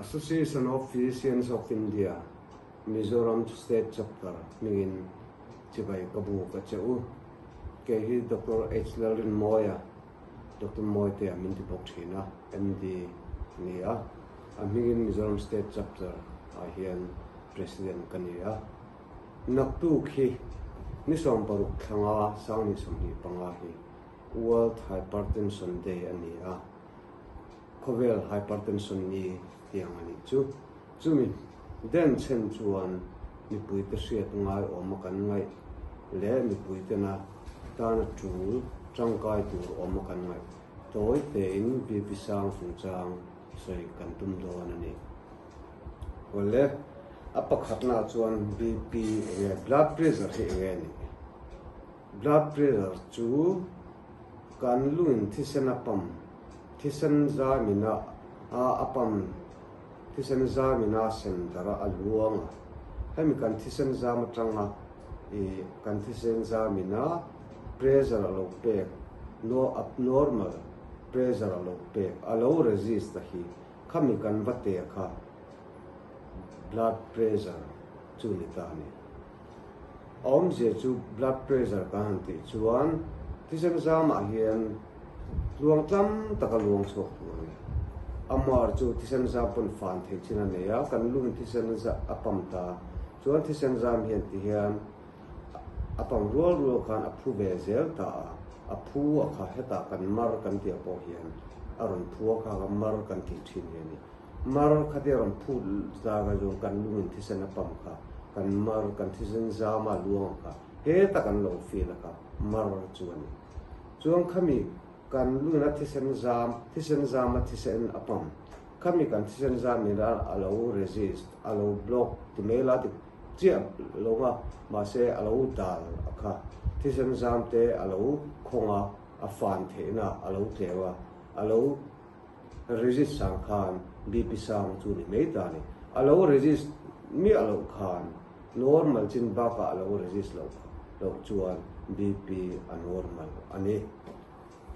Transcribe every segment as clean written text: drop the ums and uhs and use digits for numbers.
Association of Physicians of India, Mizoram State Chapter hmingin chibai ka buk a che u. Kei hi Doctor H Lalrinmawia, Doctor Mawitea min ti bawk thin a, MD a ni a. A hmingin Mizoram State Chapter ah hian President ka ni a. Naktuk hi ni 60 thlanga 2025 hi World Hypertension Day a ni a. Khawvel hypertension ni tiang a nih chu. Chumi den chhen chuan mipuite hriat ngai awma kan ngaih leh mipuitena tana tul tangkai tur awma kan ngaih tawi tein BP sang chungchang sawi kan tum dawn a ni. Awle, a pakhatnaah chuan BP enge blood pressure hi enge a nih? Blood pressure chu kan lungin thisen a pump, thisen zamina a a pump, thisen zamina sem darh a a luang a. Hemi kan thisen zam atanga ih kan thisen zamina pressure a lo pek, no abnormal pressure a lo pek, a lo resist a hi khami kan va te kha blood pressure chu ni ta a ni. A awmzia chu blood pressure kan han tih chuan thisen zamah hian tluang tlam taka luang chhuak tur a ni. A mar chu thisen zam pawn fan theih chin a nei a, kan lung thisen a pump ta chuan thisen zam hian ti hian a pump rual rual khan a phu ve zel ta a, a phu a kha hetah kan mar kan tih ah pawh hian a rawn phu a kha kha mar kan tih thin hi a ni. Mar khatia rawn phut zanga zawng kan lungin thisen a pam kha, kan mar, kan thisen zama luang kha heta kan lo feel a kha mar chu a ni. Chuan khami kan lungin a thisen zam, thisen zama thisen a pam, khami kan thisen zam in a a lo resist, a lo block ti mai la dik chiah lo nga, mahse a lo dal a kha, thisen zam te a lo khawng a, a fan theihna a lo tleu a, a lo. Resist sang khan BP sang chu ni mai ta ni. A lo resist miah loh khan normal chin bakah a lo resist loh loh chuan BP a normal a ni.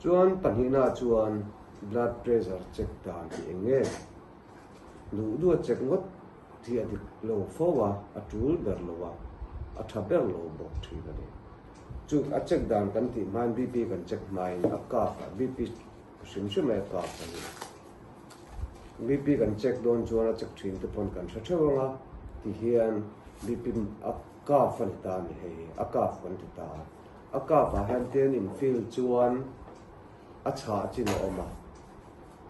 Chuan pahnihna chuan blood pressure check dan hi eng nge? Duh duh a check ngawt hi a dik lo fo a, a tul ber lo a, a tha ber lo bawk thin a ni. Chu a check dan kan tih hmain BP kan check hmain a cuff ah BP Hrim hrim e kap a ni. BP kan check dawn chuan a check thin te pawn kan hre theuh ang a, ti hian BP a kap a ni ta a ni hei hi, a kap kan ti ta a. A kap ah hian ten in fill chuan a chhah chin a awm a,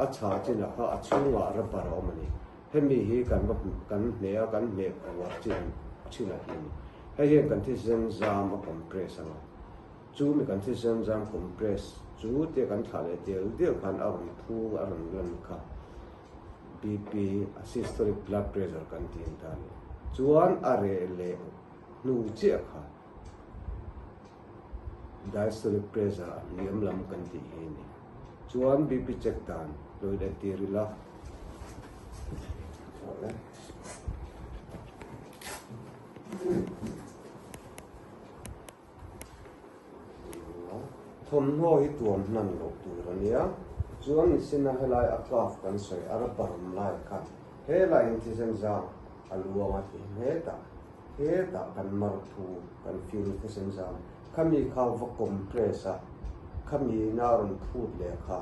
a chhah chin ah kha a chhungah rubber a awm a ni. Hemi hi kan va kan hne a, kan hne kuar chin thin a hi a ni. Hei hian kan thisen zam a compress ang a. Chu mi kan thisen zam compress chu tia kan thlah leh dial dial khan a rawn phu a rawn lan kha BP a systolic blood pressure kan ti ang ta a ni. Chuan a reh leh hnu chiah kha diastolic pressure a hniam lam kan tih hi a ni. Chuan BP check dan lo in entir ila. Thawmhnaw hi tuam hnan loh tur a nia. Chuan nisina helai a cuff kan sawi a rubber awm lai khan helai in thisen zang a luang a ti hetah hetah kan mar thu kan feel thisen zang khami kha va compress a khami ina a rawn phut leh kha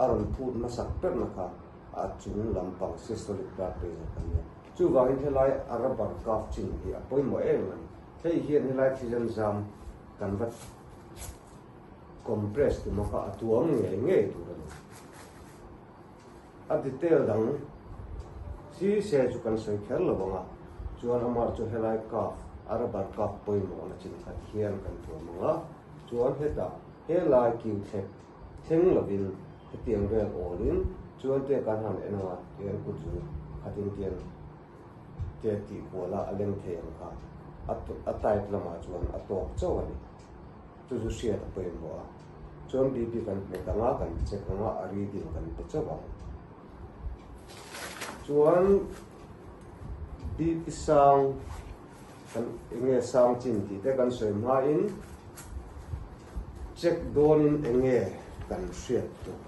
a rawn phut hmasak berna kha a chung lampang systolic blood pressure kan nia. Chuvangin helai a rubber cuff chin hi a pawimawh em a ni. Hei hian helai thisen zam kan va compress tum a kha a tuam ngei ngei tur a ni. A detail dang si se chu kan sawi kher lo ang a, chuan amah chu helai cuff, a rubber cuff pawimawhna chin khat hian kan tuam ang a, chuan hetah helai kiu thlek thleng lovin hetiang vel awlin chuan te kan han en ang a, tian kut zu khatin tian te tih kuala a leng thei ang kha a tight lamah chuan a tawk chauh a ni. Chu chu hriat a pawimawh a. Chuan BP kan hmet ang a, kan check ang a, a reading kan pe chauh ang. Chuan BP sang kan eng nge sang chin tih te kan sawi hmain check dawnin eng nge kan hriat tur.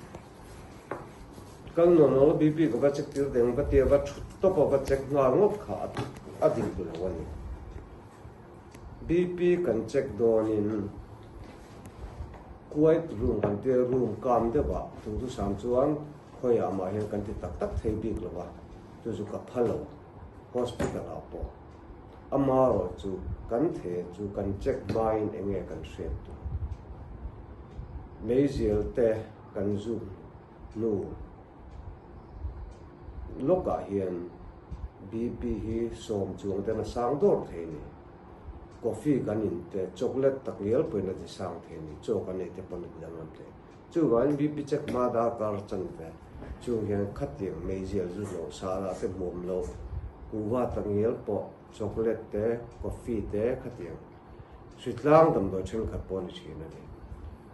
Kal nuam lo BP ka va check tir deng va tia va thut tawp a va check nghal ngawt kha a dik lo a ni. BP kan check dawnin quiet room kan tia room kam deuh ah duhthusam chuan khawiah mah hian kan ti tak tak thei bik lo a, chu chu ka pha lo hospital ah pawh. Amaherawh chu kan thei chu kan check hmain eng nge kan hriat tur. Meizial te kan zuk hnu lawkah hian BP hi sawm chuang ten a sang dawr thei a ni. Coffee kan in te, chocolate takngial pawhin a ti sang thei a ni, chaw kan ei te pawn a ti danglam thei. Chuvangin BP check hma darkar chanve chung hian khatiang meizial zu hnawh sala te hmuam loh, kuhva takngial pawh, chocolate te, coffee te khatiang hritlang damdawi thenkhat pawh a ni thin a ni.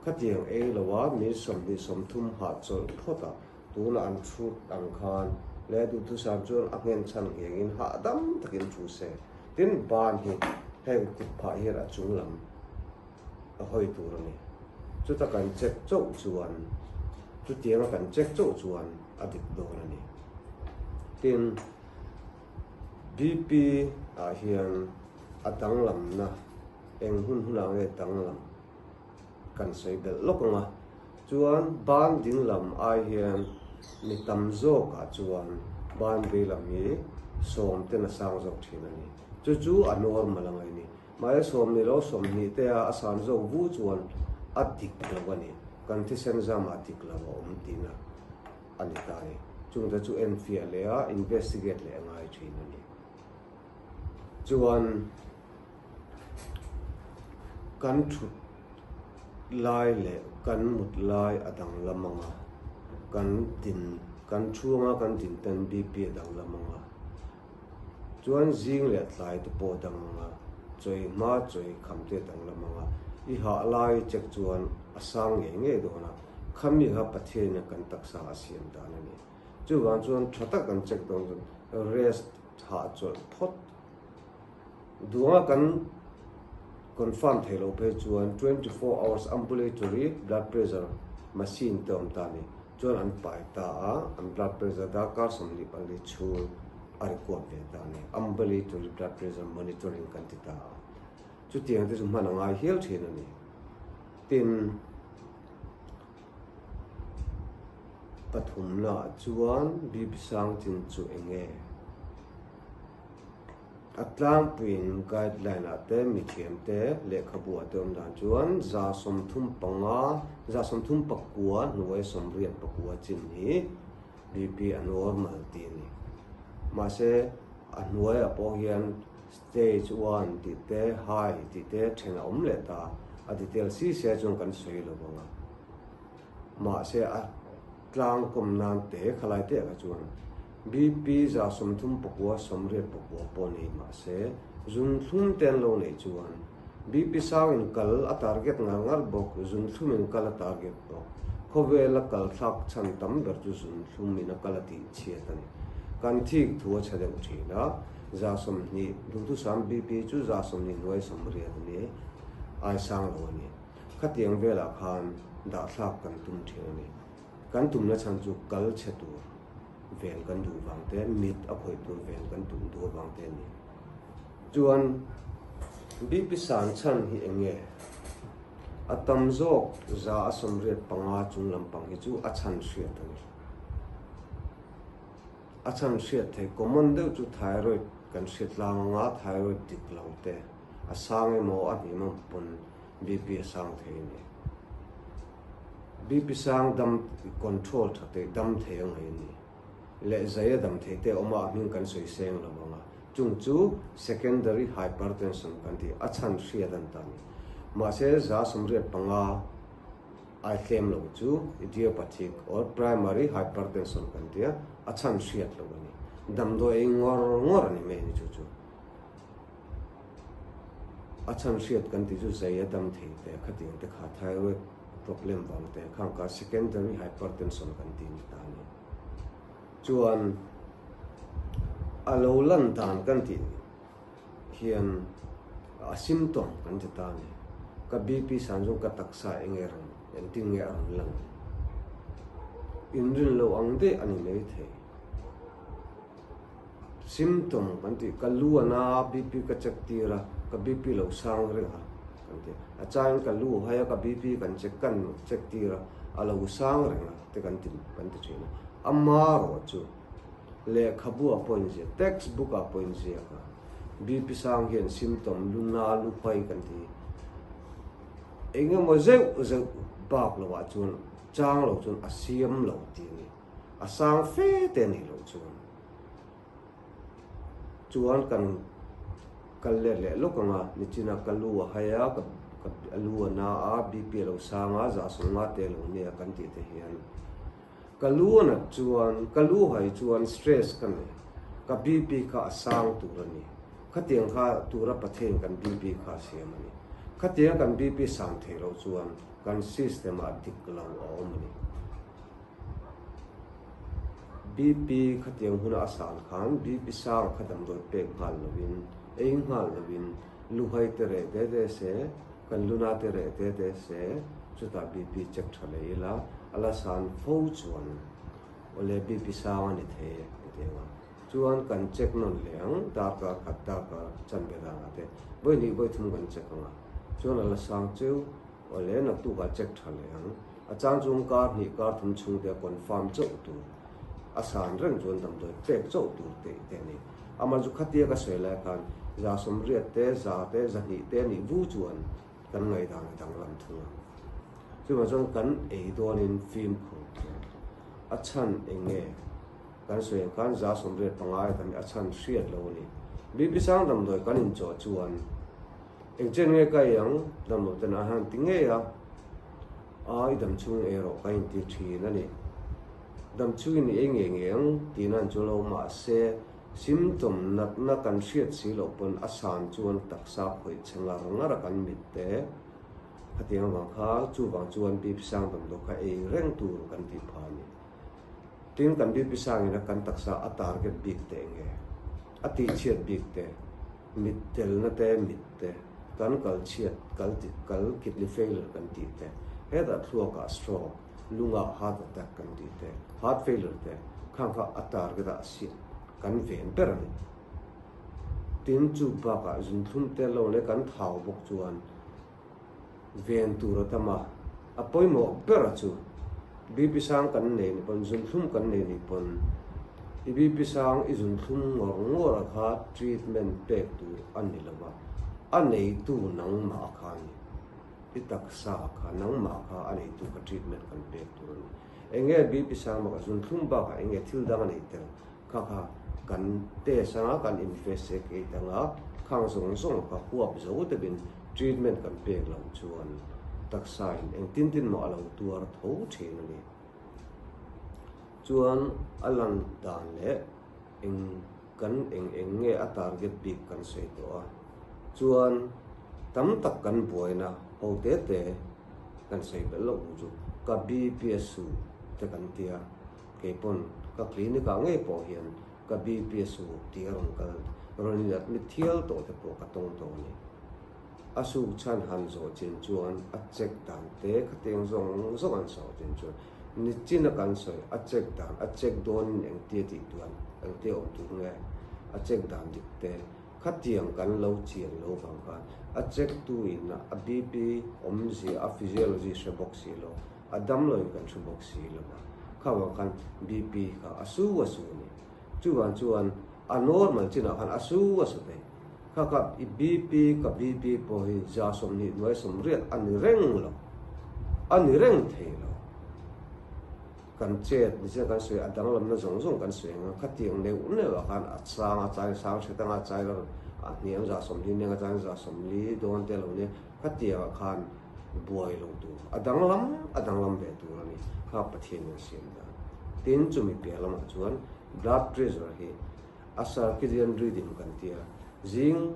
Khatiang ei loa min 20, 30 hahchawlh phawt a, tuna an thut ang khan leh duhthusam chuan a nghen chhan nghengin hahdam takin thu se. Tin, ban hi heng kut phah hian a chung lam a hawi tur a ni. Chuta kan check chauh chuan, chutianga kan check chauh chuan a dik dawn a ni. Tin, BP ah hian a danglamna eng hun hunah nge danglam? Kan sawi belh lawk ang a, chuan ban ding lam ai hian mi tam zawkah chuan ban vei lam hi sawm ten a sang zawk thin a ni. Chu chu a normal ang a ni. Mahse sawm ni lo 20 te a a san zawk vu chuan a dik lo a ni. Kan thisen zamah dik lo a awm tihna a ni ta a ni. Chungte chu enfiah leh a investigate leh a ngai thin a ni. Chuan. Kan thut lai leh kan mut lai a danglam ang a, kan din kan chhunga kan din ten BP a danglam ang a, chuan zing leh tlai te pawh a dang ang a, chawi hma chawi kham te a danglam ang a, i hah lai check chuan a sang ngei ngei dawn a, khami kha Pathianin kan taksa a siam dan a ni. Chuvang chuan tha tak kan check dawn chuan rest hahchawlh phawt. Duanga kan confirm theih loh phei chuan 24 hours ambulatory blood pressure machine te awm ta a ni. Chuan an pai ta a, an blood pressure darkar 24 chhung a record ve ta a ni. Ambulatory blood pressure monitoring kan ti ta a. Chutiang te chu hman a ngai hial thin a ni. Tin, pathumna ah chuan BP sang chin chu eng nge? A tlangpuiin guideline ah te mithiam te lehkhabu ah te awm dan chuan 35, 39 hnuai 69 chin hi BP a normal tih a ni. Mahse a hnuaiah pawh hian stage one tih te high tih te then a awm leh ta a detail si sia chuan kan sawi lo vang a. Mahse a tlangkawm nan te khalai te ah kha chuan BP 39, 89 pawh nei mahse zunthlum te an lo neih chuan BP sang in kal a target ngar ngar bawk, zunthlum in kal a target bawk. Khawvel a kal thlak chhan tam ber chu zunthlum in a kal a tih chhiat a ni. Kan thik thu a chhe deuh thin a, 120, duhthusam BP chu 120 hnuai 80 a ni, ai sang lo a ni. Khatiang velah khan dahthlak kan tum thin a ni. Kan tumna chhan chu kal chhe tur ven kan duh vang te, mit a khawih tur ven kan tum duh avang te a ni. Chuan BP san chhan hi eng nge? A tam zawk 185 chung lampang hi chu a chhan hriat a ni. A chhan hriat thei common deuh chu thyroid kan hriat tlang anga thyroid dik lo te a sang emaw a hnim emaw pawn BP a sang thei a ni. BP sang dam control tha thei dam thei a ngaih a ni. Leh zai a dam thei te a awm a, a hming kan sawi seng lo ang a. Chung chu secondary hypertension kan ti, a chhan hriat an ta a ni. Mahse 185 ai tlem lo chu idiopathic or primary hypertension kan ti a, a chhan hriat lo a ni. Damdawi ei ngawr ngawr a ni mai a ni chu chu. A chhan hriat kan tih chu zai a dam thei te, khatiang te kha thyroid problem vang te khang kha secondary hypertension kan tih ni ta a ni. Chuan a lo lan dan kan tih hian a symptom kan ti ta a ni. Ka BP san chu ka taksa eng nge rawn engtin nge a rawn lang. Inrin lo ang daih a ni mai thei. Symptom kan tih, ka lu a na a, BP ka check tir a, ka BP lo sang reng a kan ti. A changin ka lu a hai a, ka BP kan check kan check tir a, a lo sang reng a te kan ti kan ti thin a. Amarawh chu lehkhabu ah pawh inziak, text book ah pawh inziak a, BP sang hian symptom lu na, lu hai kan ti. Eng emaw zeuh zeuh bak lo ah chuan chang lo chuan a siam lo tih a ni. A sang fe te a nih loh chuan chuan kan kal let leh lawk ang a, nichina ka lu a hai a, ka a lu a na a, BP a lo sang a, zah sawm nga te a lo nia kan tih te hian ka lu a nat chuan ka lu hai chuan stress ka nei, ka BP kha a sang tur a ni, khatiang kha tura Pathian kan BP kha a siam a ni, khatiang kan BP sang theih loh chuan kan system ah dik lo a awm a ni. BP khatiang huna a san khan BP sang kha damdawi pek nghal lovin, ei nghal lovin luhai te reh te te se, kan luna te reh te te se, chutah BP check tha leh ila, a la san fo chuan awle BP sang a ni thei e ti teng a. Chuan kan check nawn leh ang, darkar khat darkar chanve danah te vawi hnih vawi thum kan check ang a, chuan a la sang cheu. Awle naktukah check tha leh ang. A chang chung kar hnih kar thum chhung te a confirm chauh tur, a san reng chuan damdawi pek chauh tur tih te a ni. Amah chu khatia ka sawi lai khan 80 te, 100 te, 200 te a nih vu chuan kan ngaihdan a danglam thung a. Chuvang chuan kan ei dawnin fimkhur tur a chhan eng nge kan sawi ang khan 85 a tam hi a chhan hriat lo a ni. BP sang damdawi kan inchawh chuan Eng chen nge ka ei ang? Damlo ten a han ti ngei a, A, i dam chhung ei rawh ka inti thin a ni. Dam chhungin i ei ngei ngei ang tih nan chu lo mahse symptom natna kan hriat si loh pawn a san chuan taksa khawih chhe ngar ngar a kan mit te khatiang avang kha chuvang chuan BP sang damdawi kha ei reng tur kan tih phah a ni. Tin kan BP sangin a kan taksa a target bik te eng nge? A tihchhiat bik te, mit telna te, mit te, kan kal chhiat, kal ti, kal kidney failure kan tih te, hetah thluakah stroke, lungah heart attack kan tih te, heart failure te, khang kha a target ah siam kan ven ber a ni. Tin chu bakah zunthlum tel lo leh kan thau bawk chuan Ven tur a tam a, a pawimawh ber a chu BP sang kan nei ni pawn, zunthlum kan nei ni pawn, i BP sang i zunthlum ngawr ngawr a kha treatment pek tur a ni lo va, a neitu nangmah kha a ni. I taksa kha nangmah kha a neitu kha treatment kan pek tur a ni. Eng nge BP sang bakah zunthlum bakah eng nge thil dang a nei tel Kha kha kan test anga kan investigate anga khang zawng zawng kha huap zo deuhin treatment kan pek loh chuan taksa in engtin tin mah a lo tuar tho thin a ni. Chuan a lan dan leh eng kan eng eng nge a target bik kan sawi tawh a, chuan tam tak kan buaina ho te te kan sawi belh loh chu ka BPSU te kan tia. Kei pawn ka clinic ah ngei pawh hian ka BP a suk tih a rawn kal rawn in admit thial tawh te pawh ka tawng tawh a ni. A suk chhan han zawh chin chuan a check dan te khatiang zawng zawng an zawh chin chuan nichin a kan sawi a check dan a check dawn in engtia tih duan engtia awm tur nge a check dan dik te khatiang kan lo chian lo vang khan a check tu in a BP awmzia a physiology hre bawk si lo A dam loin kan hre bawk si lo va, kha vang khan BP kha a su a su a ni. Chuvang chuan a normal chinah khan a su a su thei. Kha kha i BP ka BP pawh hi 20 hnuai 80 a ni reng lo, a ni reng thei lo. Kan chet ni chian kan sawi a danglamna zawng zawng kan sawi ang a, khatiang neuh neuh ah khan a sang a chai sang hret anga a chai lo a hniam 40 nen a chai 40 dawn te lo nia khatiang ah khan buai lo tur, a danglam a danglam ve tur a ni, kha Pathian in a siam dan. Tin, chumi piah lamah chuan blood pressure hi a circadian rhythm kan ti a, zing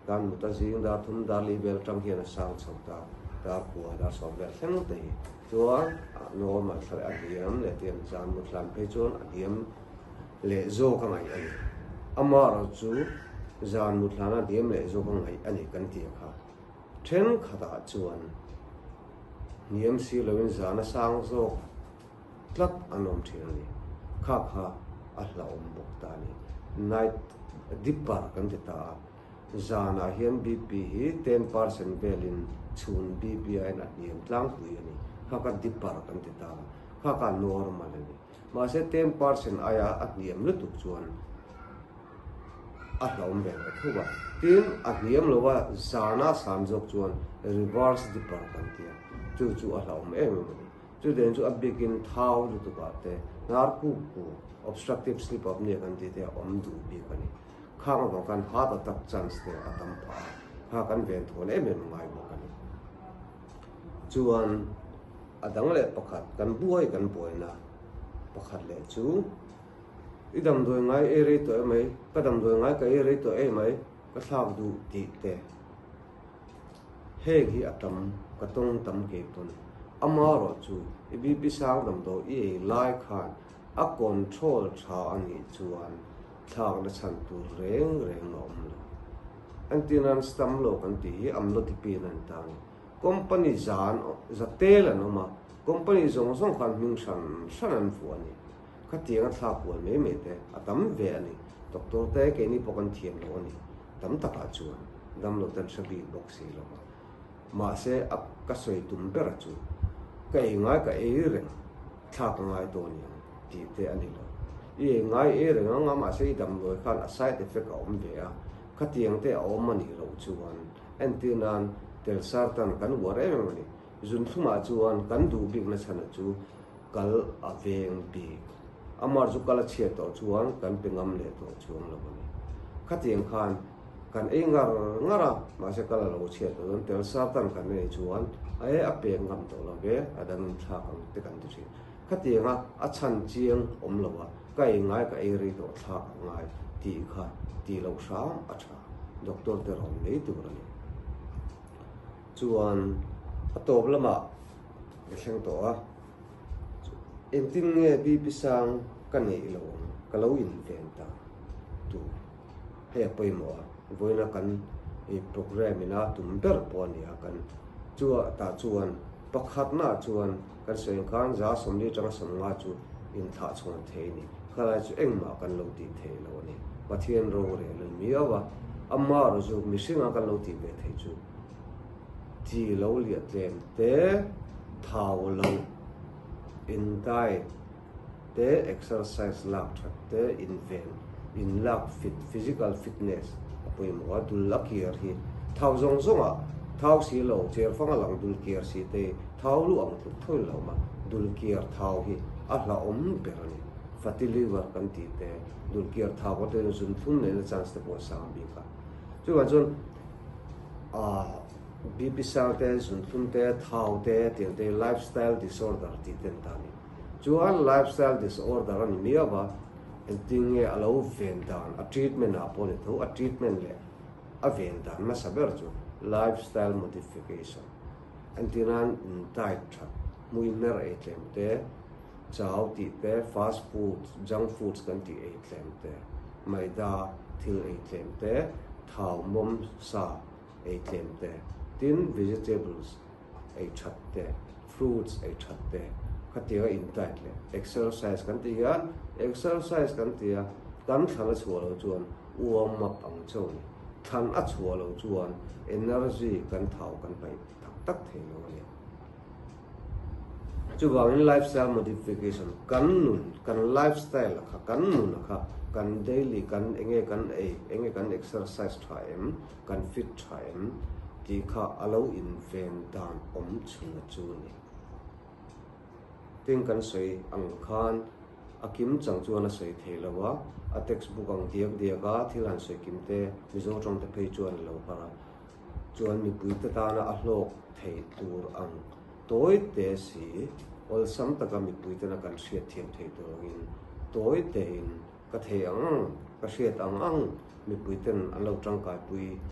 kan mut a, zing dar thum dar li vel atang hian a sang chho ta, dar kua dar sawm vel thleng te hi chuan a normal thla leh a hniam leh tiang zan mut hlan phei chuan a hniam leh zawk a ngaih a ni. Amaherawhchu zan mut hlana hniam leh zawk a ngaih a ni kan ti a kha. Thenkhatah chuan hniam si loin zana sang zawk tlat an awm thin a ni. Kha kha a hlauhawm bawk ta a ni. Night dipper kan ti ta a, zanah hian BP hi 10% velin chhun BP aiin a hniam tlangpui a ni. Kha kha dipper kan ti ta a, kha kha normal a ni. Mahse 10% aia a hniam lutuk chuan a hlauhawm ve ta tho a. Tin, a hniam lo a, zana san zawk chuan reverse dipper kan ti a, chu chu a hlauhawm em em a ni. Chutiang chu a bikin thau lutukah te, hnar kuk kuk, obstructive sleep apnea kan tih te a awm duh bik a ni. Khang avang khan heart attack chance te a tam phah a, kha kan venthawn em em ngai bawk a ni. Chuan a dang leh pakhat kan buai kan buaina pakhat leh chu i damdawi ngai ei rei tawh em mai, ka damdawi ngai ka ei rei tawh em mai, ka thlak duh tih te. Heng hi a tam, ka tawng tam kei pawn. Amarawh chu i BP sang damdawi i ei lai khan a control tha a nih chuan thlakna chhan tur reng reng a awm lo. Antinance tam lo kan tih hi amlodipine an ta a ni. Company zan za tel an awm a, company zawng zawng khan hming hran hran an vuah a ni. Khatiang a thlak kual mai mai te a tam ve a ni. Doctor te keini pawh kan thiam lo a ni. Tam takah chuan damlo ten hre bik bawk si lo va. Mahse a ka sawi tum ber chu ka ei ngai ka ei reng thla ka ngai dawn ang tih te a ni lo. I ei ngai ei reng ang a mahse i damdawi khan a side effect a awm ve a, khatiang te a awm a nih loh chuan entir nan telsartan kan uar em em a ni. Zunthlumah chuan kan duh bikna chhana chu kal a veng bik. Amar chu kal a chhiat tawh chuan kan pe ngam leh tawh chuang lo a ni. Khatiang khan kan ei ngar ngar a, mahse kal a lo chhiat tawh chuan tel sartan kan ei chuan e a pek ngam tawh lo ve, a dang in thlak ang te kan ti thin. Khatianga a chhan chiang awm lo a, ka ei ngai ka ei rei tawh thlak a ngai tih kha tih loh hram a tha. Doctor te rawn mai tur a ni. Chuan a tawp lamah ka thleng tawh a, engtin nge BP sang ka neih lo ang, ka lo inven ta tur hei a pawimawh a, vawiina kan program ina tum ber pawh a ni a, kan chua tah chuan pakhatnaah chuan kan sawi ang khan 140 atanga 50 chu inthlah chhawn thei a ni, khalai chu engmah kan lo tih thei lo a ni, Pathian rorel a ni miau a, amaherawh chu mihringa kan lo tih ve theih chu. Chi lo liah tlem te, thau lo in diet te, exercise lak that te, inven, in lak fit, physical fitness a pawimawh a, dul a kiar hi thau zawng zawng ah thau si lo, chair fang a lang dul kiar si te hi thau lu ang tluk tho in lo awm a, dul kiar thau hi a hlauhawm ber a ni. Fatty liver kan tih te, dul kiar thau kan tih te zunthlum neihna chance te pawh a sang bik a. Chuvang chuan BP sang te, zunthlum te, thau te tiang te hi lifestyle disorder tih te an ta a ni. Chuan lifestyle disorder a ni miau a, engtin nge a lo ven dan, a treatment ah pawh a ni tho, a treatment leh a ven dan hmasa ber chu lifestyle modification. Engtin in diet that, hmui hmer ei tlem te, chau tih te, fast food, junk foods kan tih ei tlem te, maida thil ei tlem te, thau mawm sa ei tlem te, tin vegetables ei that te, fruits ei that te, khatianga in diet leh exercise kan tih hian exercise kan ti a, kan thlan a chhuah loh chuan warm up ang chauh a ni. Thlan a chhuah loh chuan energy kan thau kan paih tak tak thei lo a ni. Chuvangin lifestyle modification kan nun, kan lifestyle a kha, kan nun a kha, kan daily kan enge kan ei, enge kan exercise tha em, kan fit tha em tih kha a lo inven dan awm chhun a chu a ni. Tin kan sawi ang khan a kim chang chuan a sawi thei lo a, a textbook ang diak diak a thil han sawi kim te Mizo tawng te phei chuan a lo har a. Chuan mipuite tana a hlawk theih tur ang tawi te si, awlsam taka mipuitena kan hriat thiam theih tur angin tawi tein ka thei ang ang, ka hriat ang ang mipuiten an lo tangkaipui.